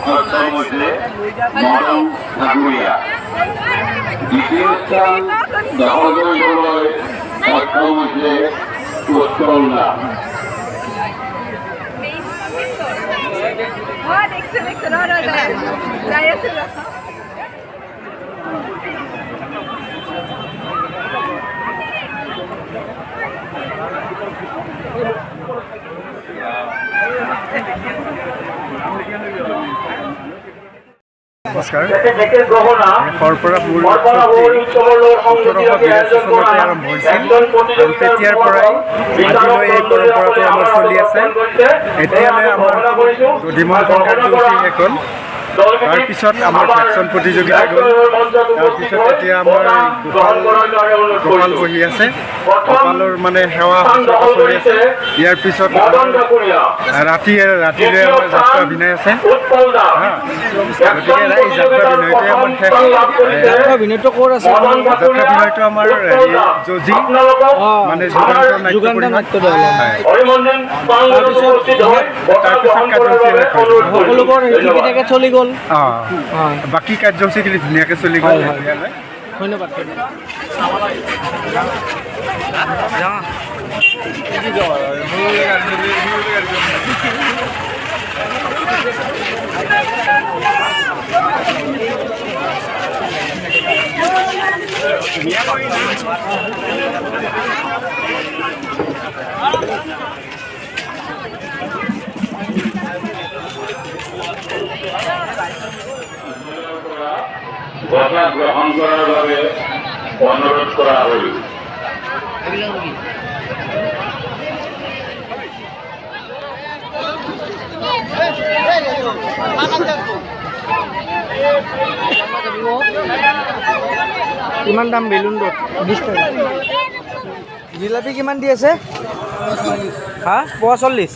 সক্ষম হৈছে মদন ঠাকুৰীয়া। দ্বিতীয় স্থান দখল কৰিবলৈ সক্ষম হৈছে উৎপল দাস। দেখছো দেখছো, ৰ ৰ, যাই আছো। নমস্কাৰ। সৰপৰা বুৰ 1882 চনতে আৰম্ভ হৈছিল আৰু তেতিয়াৰ পৰাই আজিলৈ এই পৰম্পৰাটো আমাৰ চলি আছে। এতিয়ালৈ আমাৰ দধিমন্থন কাৰ্যসূচী শেষ হ'ল। তাৰপিছত আমাৰ ভেকচন প্ৰতিযোগিতা গ'ল। তাৰপিছত এতিয়া আমাৰ গোপাল গোপাল বহি আছে, গোপালৰ মানে সেৱা শুশ্ৰূষা চলি আছে। ইয়াৰ পিছত ৰাতি ৰাতিলৈ আমাৰ যাত্ৰা অভিনয় আছে। হা, গতিকে এই যাত্ৰা অভিনয়টোৱে আমাৰ শেষ। যাত্ৰা অভিনয়টো ক'ত আছে? যাত্ৰা অভিনয়টো আমাৰ হেৰি জজি মানে যুগান্ত নাট্য যুগান্ত পৰিষদ। নাট্য দল। হয়, তাৰপিছত কাৰ্যসূচী শেষ হৈ গ'ল। সকলোবোৰ ঠিকে ঠাকে চলি গ'ল? অঁ, বাকী কাৰ্যসূচীখিনি ধুনীয়াকৈ চলি গ'ল এতিয়ালৈ। ধন্যবাদ। বঁটা গ্ৰহণ কৰাৰ বাবে অনুৰোধ কৰা হ'ল। কিমান দাম বেলুনটোত? 20 টকা। জিলাপি কিমান দি আছে? হা, পোৱা 40।